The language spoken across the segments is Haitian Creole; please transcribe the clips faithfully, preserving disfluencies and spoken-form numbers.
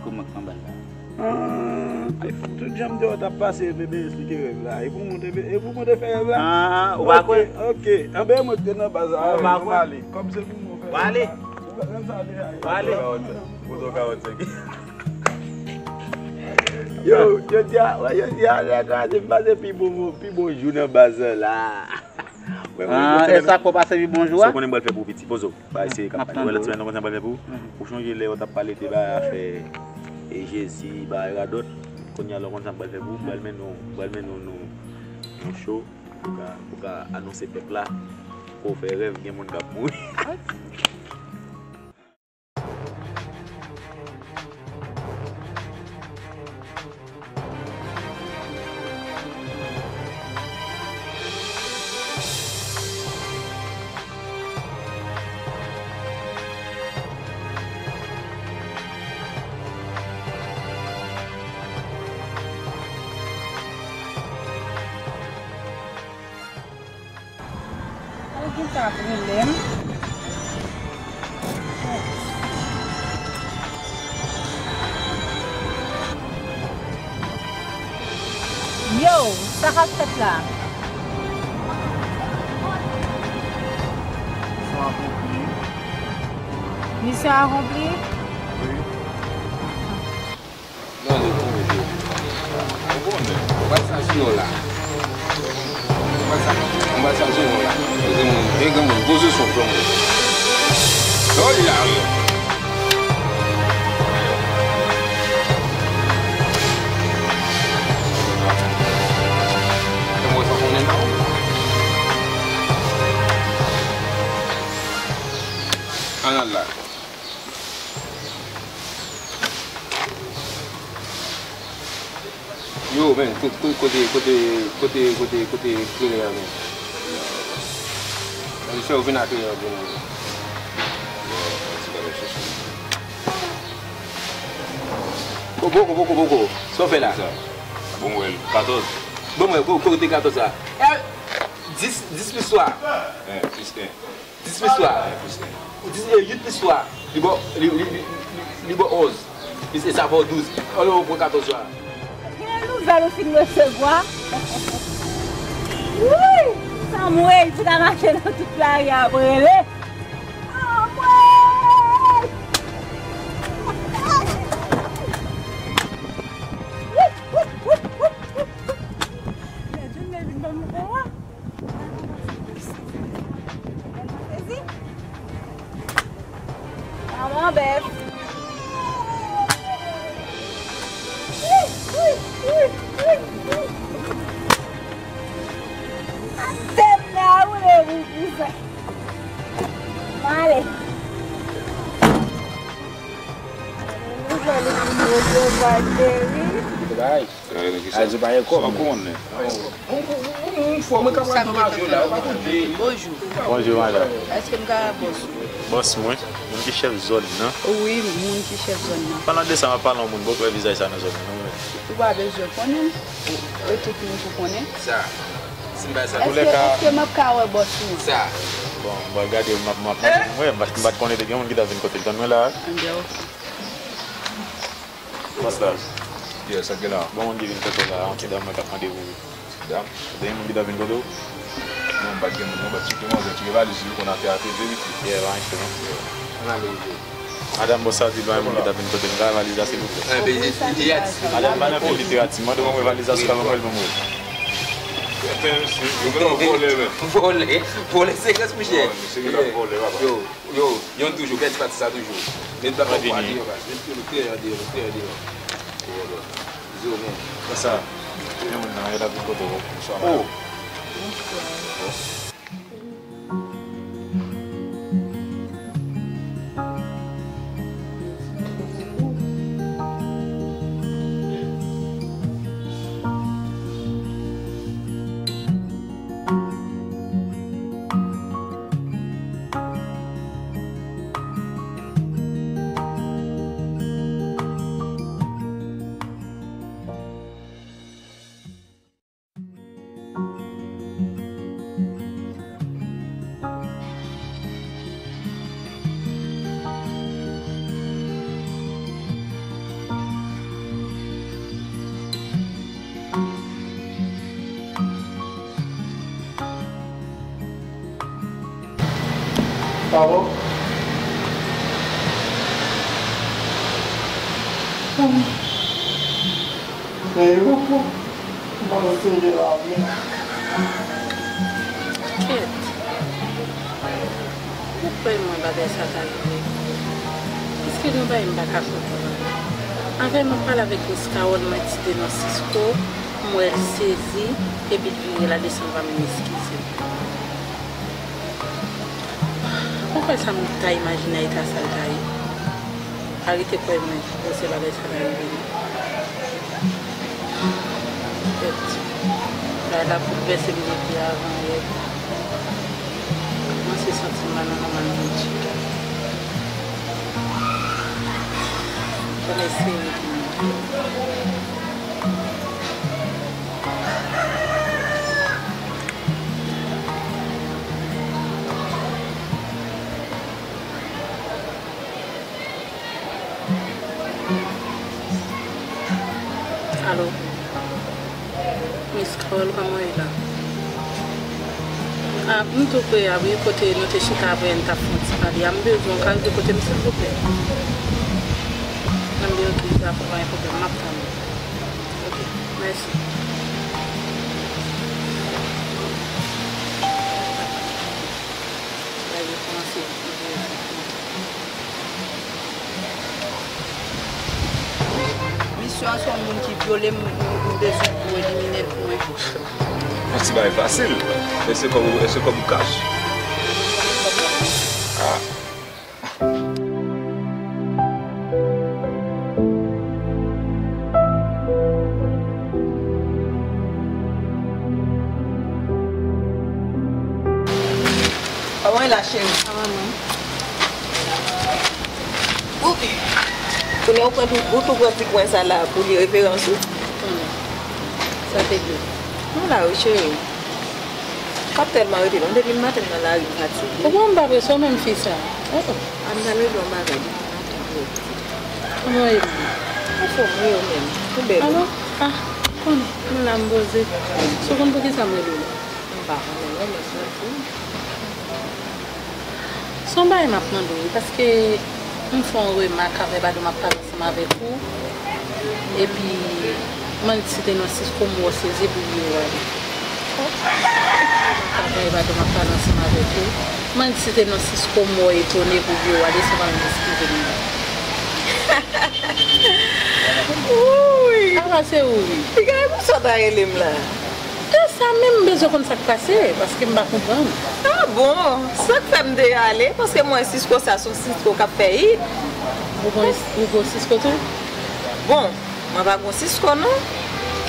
Kòman k nan bal la? Ah, tout jan m te wè w t ap pase, epi ben eksplike rèv la. E pou mwen te, e pou mwen te fè rèv la? Ah, ou pa kwè? Ok, ok. Anben, mwen te nan baz la, mwen ale. Kòm se pou mwen fè rèv la. Ou ale. Ou ale. Yo, yo di a, wè, yo di a, lè kraze, m pase pi bon, pi bon jou nan baz la. Ah, e sa k fè w pase pi bon jou a? Sa w konnen m pral fè pou w, piti, pozo. Bagay serye k ap pale. Ou wè lòt semèn nan, konn sa m pral fè pou ou? Ou chonje lè yo t ap pale de bagay afè e Jezi, bagay radòt? Kounye a la, ou konn sa m pral fè pou ou? M pral mennen w, m pral mennen w nan yon show pou w ka, pou w ka anonse pèp la ke w fè rèv, gen moun k ap mouri. Ou gen sa pou rele m. Yo, sa k ap fèt la? Misyon akonpli. Misyon akonpli? Wi. Gade pou mwen. Ou konnen. Ou pa sa jino la. Ou pa sa, ou pa sa jino la. E granmoun, e granmoun, poze son, granmoun. Oy la, wi. E mwen sa konnen la. Ann al la. Yo, men, ko-, ko-, kote, kote, kote, kote, kote kleren an, men? Misye, yo vin ak kleren an pou nou. Ko-, poko, poko, poko. Sa w fè la? Bon, wè, katòz. Bon, wè, ko-, kote katòz la? Eh, dis, dis plis twa. Eh, plis en. Dis plis twa. Dis, eh, uit plis twa. Li ba w, li, li, li, li, li ba w onz. Plis, e sa fè w douz. Alò, ou pran katòz la. Gen nouvèl ou fin resevwa? Wouy! Sa m wè, pou ta mache nan tout lari a ap rele. Anmwey! Pèdi m, men vin ban m pran. Sezi. Manman bèf. Atè m la woule pou kouzen. M ale. Nouvèl ou vin resevwa, cheri. Gade nou ki sa. Sa w konnen. Yon fwa mwen ka pran nan avyon la, ou pa konte. Bonjou. Bonjou, madanm. Èske m ka bòs ou? Bòs mwen, moun ki chèf zòn nan. Wi, moun ki chèf zòn nan. Palan de sa, m ap pale yon moun, bon, wè vizaj sa nan zòn nan, non, men. Ou pa bezwen konnen m. E tout moun pou konnen. Sa. Si m bay sa. Èske, èske m ap ka wè bòs ou an? Sa. Bon, m ap gade, m ap, m ap mande moun, wè, m pa t, m pa t konnen te gen moun ki t ap vin kote l tann mwen la. Anben, ok. Kòman sa? Yes, sa gen la. Bon, moun ki vin kote w la, yon ti dam mwen k ap mande pou ou. Ti dam? Gen moun ki t ap vin kote w? Non, m pa t gen moun, non, m pa t cheke manzè, cheke valiz li, konn afè a te verifye. Yeah, pa gen pwoblèm. Ann ale, wi. Madanm, bon, sa di, pa gen moun ki t ap vin kote m, kay valiz la, silvouplè. Madanm, pa nan fè literati, mande mwen valiz la, si w ka ban mwen l, ban mwen l. Vòlè, vòlè, vòlè, se grès, monchè. Vòlè, se grès, vòlè, papa. Yo. Yo, yon toujou, pèdi pati sa toujou. Met bak la deyò, bak. Met pye nou trè deyò, trè deyò. Zo, men. Konsa, gen moun nan, yo t ap vin kote w. Bonswa, madanm. Pawòl. Mwen yo, mwen sere la men. Kèt. Ou kwè mwen bagay sa ka rive? Èske gen yon bagay m pa ka konprann? Avè m ap pale avèk Miss Carole, mwen tite nan Cisco, m wè l sezi, epi l vire l al desann pa m eskize m. Ou kwè sa m ta imajine a eta sa l ta ye? Pa rete kwè mwen, bon, se bagay sa ka rive non. Kèt. Bagay la boulvèse m depi avan yè. Kòmanse santi m pa nan nòmal nan tchika. Fò m eseye. Alo. Miss Carole, kòman w ye la? A, m tou pre a wi, kote nou te chita apre n t ap fè yon ti pale a. M bezwen w, ka rive kote m silvouplè? Nan biwo ki sa, pa gen pwoblèm, m ap tann ou. Oke, mèsi. Bagay yo kòmanse vire vit. Misye a se yon moun ki vyole m, m, m bezwen pou elimine l pou mwen. Yon ti bagay fasil. Èske kòb ou, èske kòb ou kach? Ah. Kòman w ye la, cheri? Sa va, non? Ou, kounye a ou pran tou, ou tou pran ti kwen sa la pou li referans ou? Konnen. Sa te gen? Nou la wi, cheri. M p ap tèlman rete non, depi maten m nan lari m fatige. Ou bon, m pa preswe w menm fi sa. Oh, oh. A m pral regle yon bagay depi maten m rete. Kòman w ye menm? Anfòm wi, ou menm? Ou bèl wi. Alo? Ah, konnen, m la m poze. Si w konn poukisa m rele w la? M pa konnen non, men si w di m. Se yon bagay m ap mande w wi, paske m fè yon remak avè Bado m ap pale ansanm avèk ou, epi m ann site non Cisco, m wè w sezi epi w vire w ale. Avè Bado m ap pale ansanm avèk ou, m ann site non Cisco, m wè w etone epi w vire w ale san pa menm eskize m. Wouy! Apa se ou wi? Piga, e pou sa w ta rele m la? E sa menm, m bezwen konn sa k pase, paske m pa konprann. Ah bon, sa k fè m te ale, paske m wè Cisco sa se yon Cisco k ap fè it. Ou gon, ou gon Cisco tou? Bon, mwen pa gon Cisco non.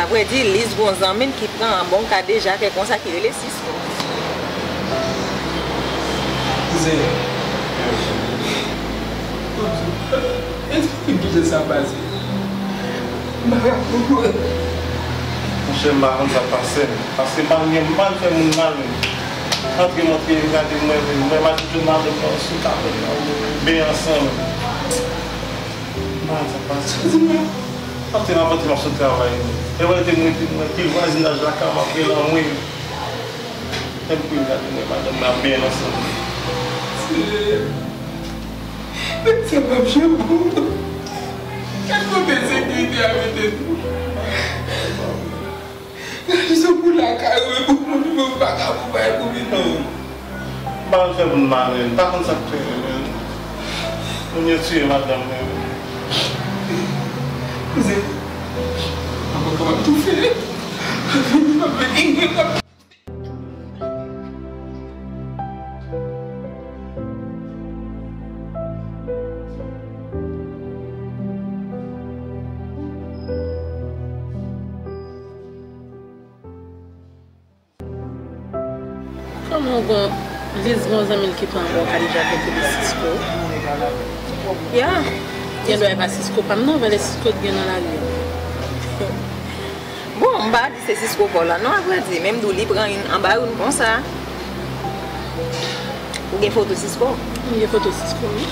Avrèdi, Liz gon zanmi l ki pran an bon ka deja fè konsa ki rele Cisco. Kouzen, esplike m kijan sa pase. M pa ka konprann. Monchè, m pa konn sa k pase m. Paske m pa gen, m pa fè moun mal menm. Antre m antre, gade m wè, m wè madanm madanm nan sou kapèt la, nou benyen ansanm. M pa konn sa k pase m. M ap te nan pati m ap sot travay. E wè te mwen, te mwen, pil vwazinaj lakay m ap rele anmwe. Menm pou yo gade mwen, madanm mwen ap benyen ansanm. Nèg sa p ap janm bon. Gad kote sekirite a mete nou. Gad jan pou lakay ou, e pou moun, pou vagabon, bay pou vin. M pa konn fè moun mal, men m pa konn sa k fè, men moun yo tiye madanm mwen. Kouzen, m pa konn kòman m toufe. M ap vin, m ap vin. Kòman w gon Liz gon zanmi l ki pran bò Kadijak epi li Cisco? Ya. Gen dwa e pa Cisco pa m non, valè Cisco t gen nan lari a. Bon, m pa di se Cisco pa w la non, avrèdi, men m di w li pran youn anba youn konsa. Ou gen foto Cisco? M gen foto Cisco, wi.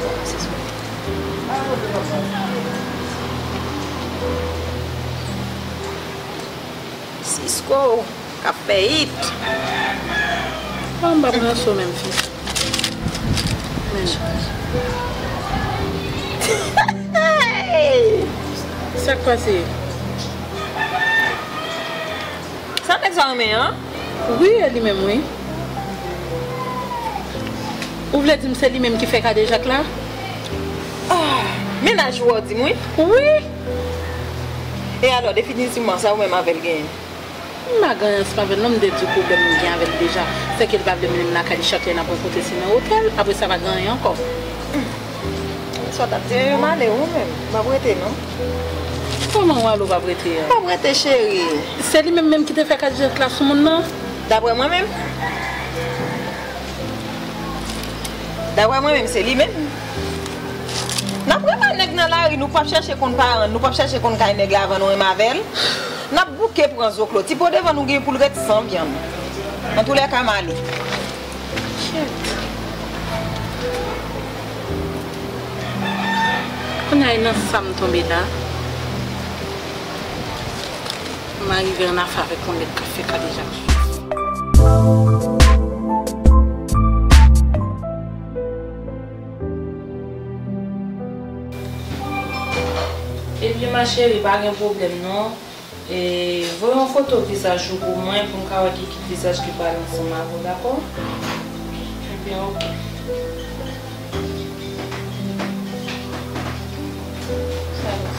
Cisco k ap fè it. Bon, m pa pran sou menm fi. Sa k pase? Sa nèg sa renmen an? Wi, e li menm, wi. Ou vle di m se li menm ki fè kadejak la? Ah, mennaj ou a w di m, wi. Wi. E alò, definitivman, sa ou menm avè l genyen? M pa gen anyen ansanm avè l non, m te di w pwoblèm m gen avè l deja. Se ke l pa vle mennen m lakay li chak lè n ap rankontre se nan otèl, apre sa pa gen anyen ankò. Sa w t ap di, m ale ou menm, m p ap rete non. Kòman w ale w p ap rete a? M p ap rete cheri. Se li menm menm ki te fè kadejak la sou moun nan? Daprè mwen menm, daprè mwen menm, se li menm. N ap rele nèg nan lari, nou p ap chèche konn paran n, nou p ap chèche konn kay nèg la avan nou renmen avè l. N ap bouke pran zoklo. Ti po devan nou gen pou l ret san vyann. Antoulèka, m ale. Shit. Kounye a, e nan sa m tonbe la. M arive ann afè avèk yon nèg k ap fè kadejak. Ebyen, ma chérie, pa gen pwoblèm non. E, voye yon foto vizaj ou pou mwen, pou m ka wè ki, ki vizaj ki pale ansanm avè w, dakò? Ebyen, oke. Sa va.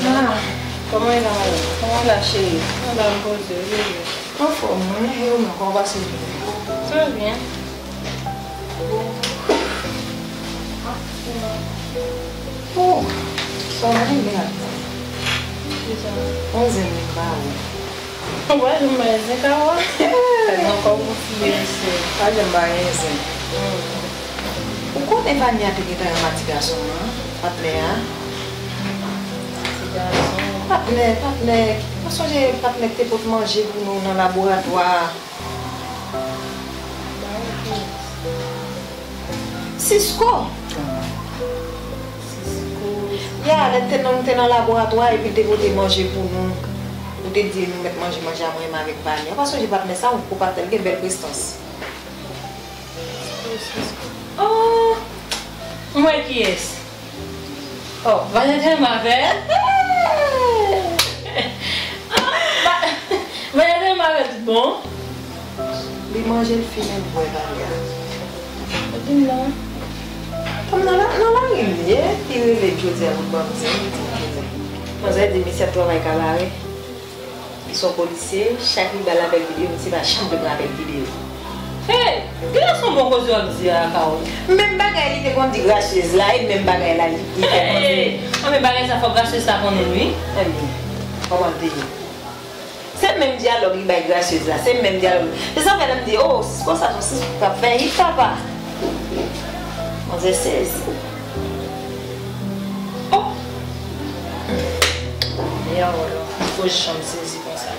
Ah, kòman e la, madanm? Kòman w la, cheri? Anba, m poze, wi, wi. Anfòm, wi. E ou menm, kòman w pase jounen? Trè byen. Oh, sa w renmen ak mwen? Kisa? Yon zen li ba ou. Ou pa janm bay zen, Kawòl. Ou ankò gon ti zen. Pa janm bay zen. Hmm. Ou konnen Vania te gentan renmen ak ti gason an, patnè a? Ti gason. Patnè, patnè. Ou sonje patnè k te pot manje pou nou nan laboratwa a? Ba ou kiyès? Sisko. Sisko. Ya, lè n te nan, nou te nan laboratwa epi l te pote manje pou nou. Ou te di nou mèt manje manje a mwen menm avèk Vania. Ou pa sonje patnè sa, yon gwo patnè, l gen bèl prestans. Sisko, Sisko. Oh! M wè kiyès. Oh, Vania te renmen avè l. Ah, Vania te renmen avè l tout bon. Li manje, l fimen, l bwè, Vania. Epi m nan? Fanm nan la, nan lari m ye, li rele m jodi a pou l ban m zen, li di m ke manzè di misye ap travay kabare. Se yon polisye, chak li ba l apèl videyo, misye pa janm vle pran apèl videyo. Hey! Genlè se yon bon koze w ap di a, Kawòl. Menm bagay li te konn di grasyez la, e menm bagay la li, li fè konnen. Hey! Anben bagay sa fò grasyez sa konnen l, wi. Ebyen, kòman l te ye? Se menm dyalòg li bay grasyez la, se menm dyalòg. Se sa fè lè m di, oh, Sisko sa se yon Sisko k ap fè hit, papa. Manzè sezi. Oh! Mèd, m fò janm sezi konsa.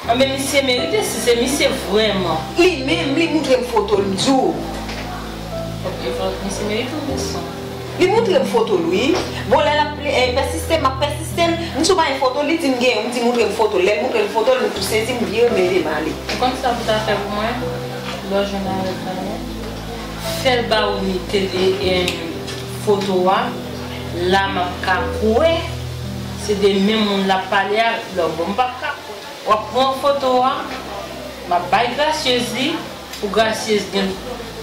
Anben misye merite, si se misye vrèman. Li menm, li moutre m foto l, m di w. Ok, fòk misye merite yon leson. Li moutre m foto l, wi. Bon, lè l ap ple-, eh, pèsiste, m ap pèsiste l. M di w pa gen foto l, li di m gen, m di moutre m foto l. Lè l moutre m foto l, m tou sezi, m vire m leve m ale. Ou konn sa pou ta fè pou mwen? Lè w jwenn avèk Daniel, fè l ba ou ni te-, e, e, foto a. La m ap ka kwè se de menm moun l ap pale a. Lè w bon, m p ap ka kwè. W ap pran foto a, m ap bay grasyez li, pou grasyez gen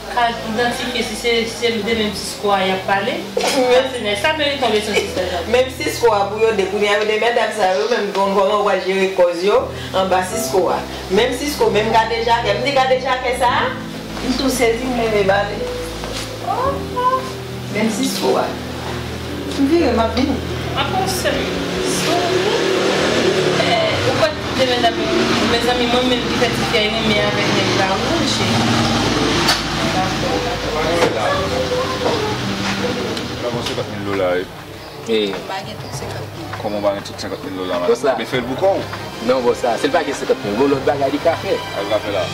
ka idantifye si se, si se de menm Sisko a y ap pale. Paske nèg sa merite yon leson, sistè Jacques. Menm Sisko a pou yo de, kounye a yo de medam sa yo menm, konn kòman yo pral jere kòz yo anba Sisko a. Menm Sisko, menm kadejakè, m di kadejakè sa a, m tou sezi, m leve m ale. Oh, oh. Menm Sisko a. M vire, m ap vini. Apa w sèm? Sou ou? Eh, ou kwè tout de medam yo, mezanmi, mwen menm ki fè ti fi a renmen avèk nèg la, wi, cheri. Dakò, dakò. Mwen la gon senkant mil dola, wi. Eh. M pa gen tout senkant mil. Kòman w pa gen tout senkant mil dola, madanm? Bòs la. Men fè l pou kò w. Non, bòs la, si l pa gen senkant mil, gon lòt bagay li ka fè. Sa l ka fè la?